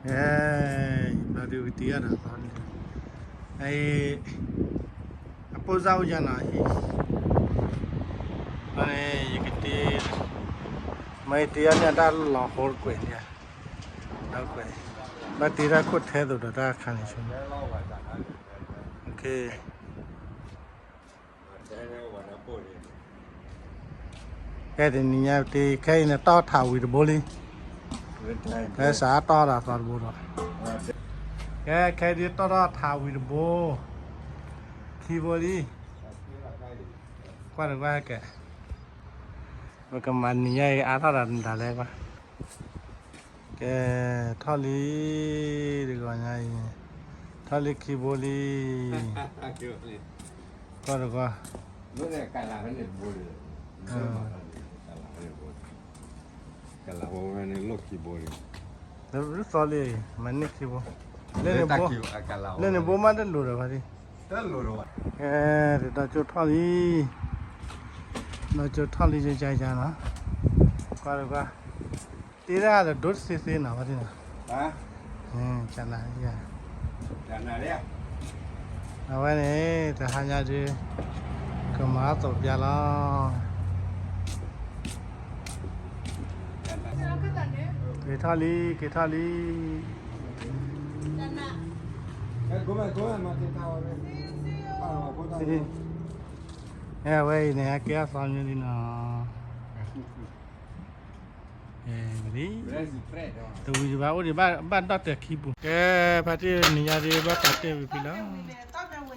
အဲ ဘျီဒုးကတ့အီၣ်ဒီးဘျီဒုး, အပိၢ်စၢ်အိၣ်ယါနီၤ, ဘျီန့ၣ် ယကတ့, မ့ၢ်ယတ့အီၣ်န့ၣ် တၢ်လီၤဟိတကွဲးန့ၣ်, ဒီကွဲး, ဘၣ်တ့တၢ်ခိၣ်ထဲသိးဒီးတၢ်ခါန့ၣ်ဆိ, ကဲတနံၤညါတ့ ခဲအံၤန့ၣ်တီၢ်ထးဝံၤတဘိလံ, ဖဲစးအတီၢ်ဒီးသီတဘိဒီး, ကဲခဲအံၤဒ်တီၢ်ထးဝံၤတဘိ, ခံဘိလံ, ကွၢ်တကွၢ်ကဲ, ပကမၤနံၤညါအံၤအါထီၣ်ဒီးနတၢ်လဲကွၢ် ကဲ, ထီၣ်လံ, တဂီၤညါအံၤ, ထီၣ်လံခံဘိလံ, ကွၢ်တကွၢ်, သီလံ, မၤန့ၢ်ခံဘိ, လၢန့ၣ်ဘိမးတလိၤဒီးဖါတံၢ်, ကဲ, ဒီးကၠိထီၣ်လံ, ဒီးကၠိထီၣ်လံယယါနီၤ, ကွၢ်တကွၢ်, တ့တၢ်ဒီးဒိၣ်တသ့သ့နီၤဖါတံၢ်နီၤ, ကနၤ အဝဲန့ၣ် တဟါညါဒုး ကမၤအသိးပျါလီၤ, က့ၤထီၣ်လံ က့ၤထီၣ်လံ, အဝဲအံၤန့ၣ် ဟဲက့ၤအသီမ့ၢ်လံနီၤ, လံ, တဝံၤဒံးဘၣ်အိၣ်ဒံးဘၣ်ဒီၣ်တၢ်ခံပူၤ, ကဲ, ဖါတံၢ်နံၤညါဒုးဘၣ်ပာ်တ့ၢ်ဝံၤဖံလီၤ,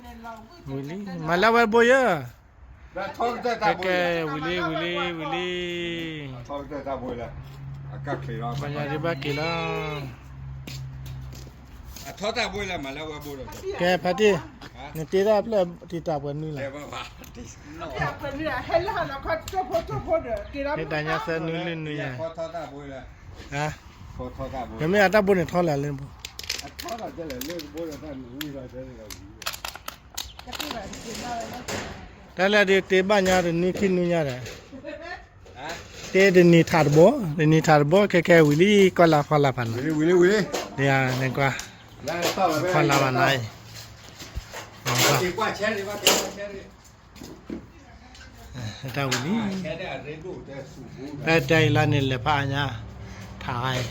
ဝံၤလံ မၤလၢဝဲဘိယၢ်, ကဲ ဝံၤလံ ဝံၤလံ ဝံၤလံ, မၤညါဒုးဘၣ်က့ၤလီၤ, ကဲ ဖါတံၢ်, နတ့တၢ်ဖျၢၣ်တံာ်တာ်ပှဲၤနွံလဲၣ်, ဟဲတၢ်ညါသၢနွံလွံၢ်နွံလဲၣ်, နမ့ၢ်အတၢ်ဘိန့ၣ်ထီလဲၣ်လၢနဘိ, တၢ်လၢဒုးတ့ဘၣ်ညါတနွံခံနွံညါဒီး, တ့တနံၤထးတဘိ, တနံၤထးတဘိ ခဲခဲဝံၤလံ ကွၢ်လၢဖီလာ်ဖးနၤ, ဒ်နကွၢ်, ဖီလာ်ဖးနၤအံၤ, တၢ်ဝံၤလံ, တၢ်တဲအံၤလၢန့ၣ်လဲၤဖးအါညါ, ထးအံၤ